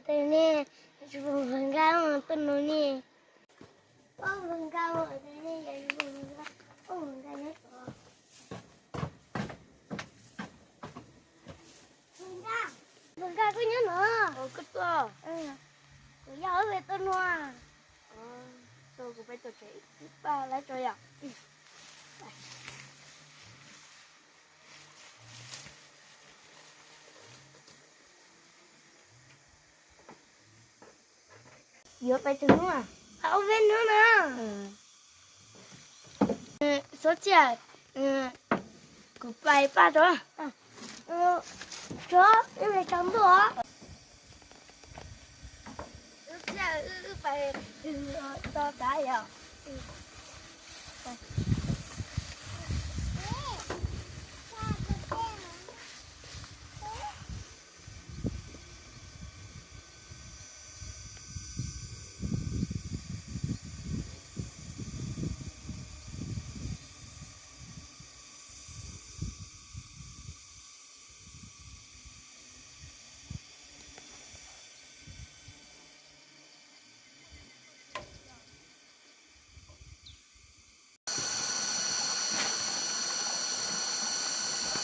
Tes ne, npawg Nkaj tuaj no ne. Npawg Nkaj, tes ne, npawg Nkaj, npawg Nkaj nyob tod. Npawg Nkaj, npawg Nkaj koj nyob no? Koj tuaj, kuv yog wb peb tuaj no. Kuv peb tuaj tsev ib pab lawv tso yom. Yuav pais twg hnub? Pais ob peb hnub na. Xov Txhiaj, kuv pais pab tso. Tso, wb pais tsaus ntuj os. Xov Txhiaj, wb pais twg tso tav yom.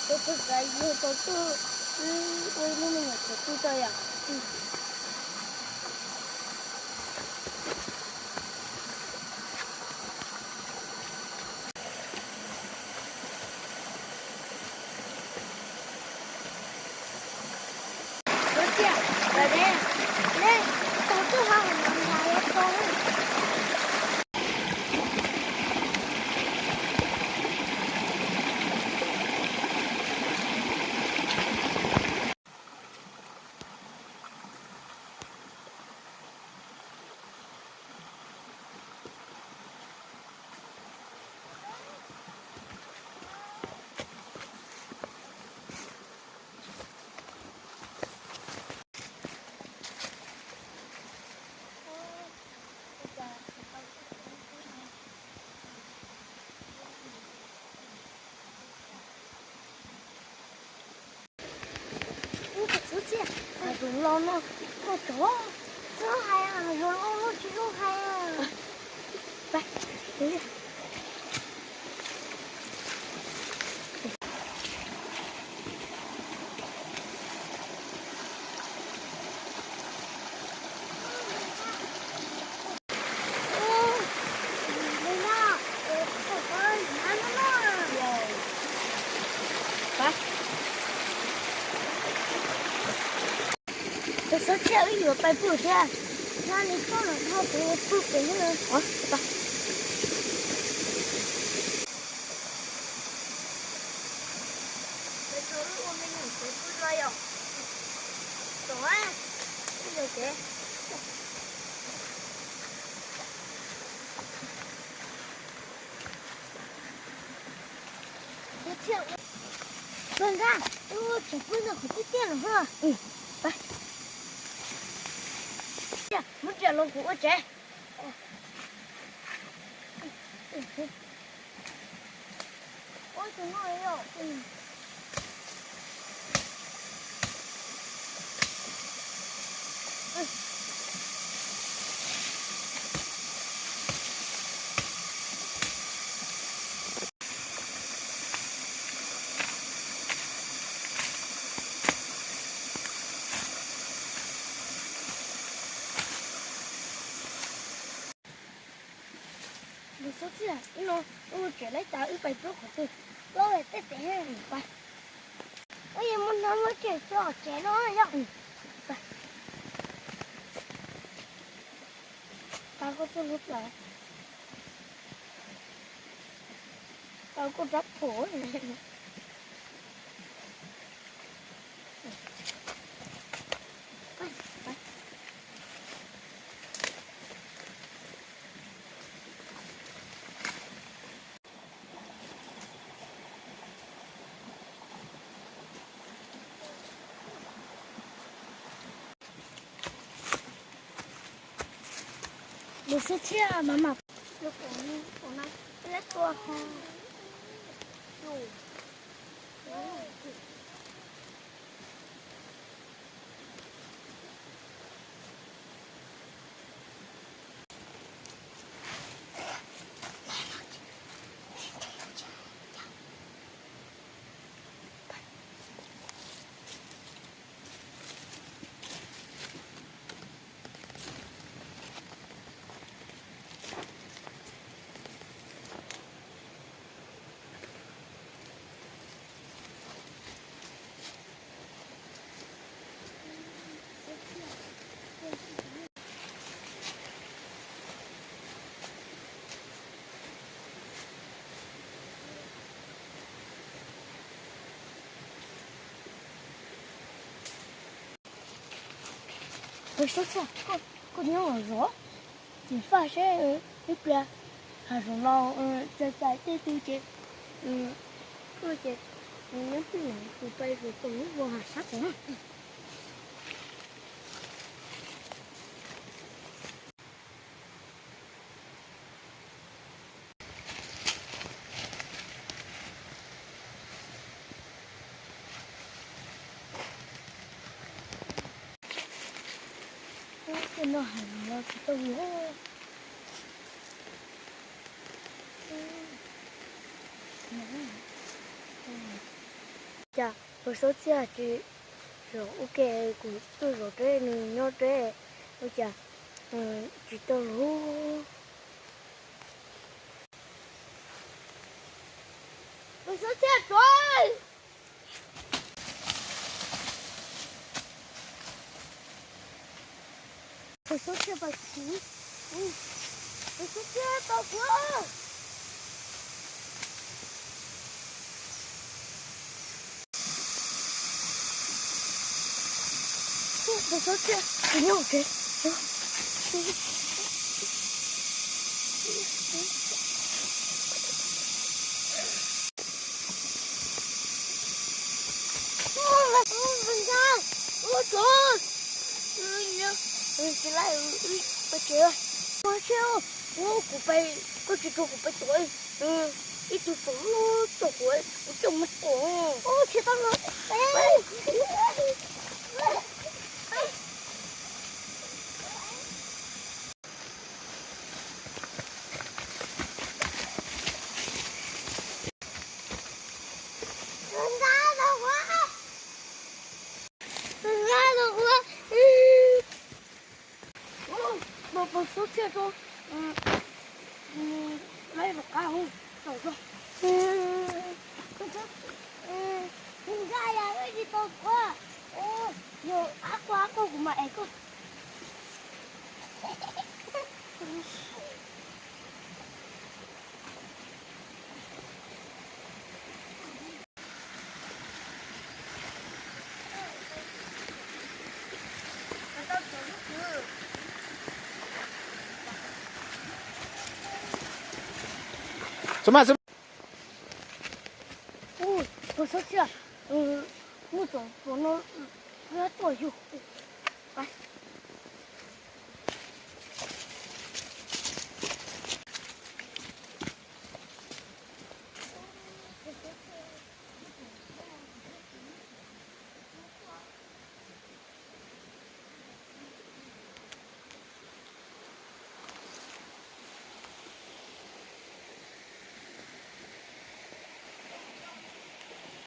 Tus twg kav yug tau twg, wb ua ib lub me nyuam txuas twg tso yom. Xov Txhiaj, nej tau twb ho hais no nrog lawv tau. Ub, tus txiv, hais tus laus no, no cov, txhob hais, tus laus no tsis zoo hais. Tus Xov Txhiaj, wb yuav pais pw thiab, no nws tuaj los nrog kuv pw pem no. Nkaj, wb ua tsev pw ntawm qhov tiaj tiaj no. Muab riam los kuv ua tsev. Tus Xov Txhiaj, ib no wb ua tsev lawm tas wb pais plaub qhov twg, plaub tej pem. Wb yuav mus no muab tsev tso tsev no yom. Tau koj txoj lub plaws, tau koj rab phom. Tus Xov Txhiaj, mam mam. Koj nyob zov, ces faj seb ib pliag hav zoov no txais txais tej tug ces, ces nyob twj ywm kuv pais zov tom lub vag hav sab tod na. Tej no heev los tsis tau lov. Cas pog Xub Txhiaj tsis zov ua ke, kuv tuaj zov deb nws nyob deb, ua cas tsis tau lov. Pog Xub Txhiaj tuaj. Pog Xub Txhiaj tau kuv. Pog Xub Txhiaj tau kuv. Pog Xub Txhiaj, kuv nyob ua ke. Kuv pais, koj tsis tso kuv pais tuav ib tug tsov tom kuv, kuv coj mus kom. Pog Xub Txhiaj, laib rov qab, zaum zog. Nkaj yog wb tsis tau quaj, yog ab quaj ab quaj kuv mam ev koj. Pog Xub Txhiaj, muaj tsov tom no, tuaj yug.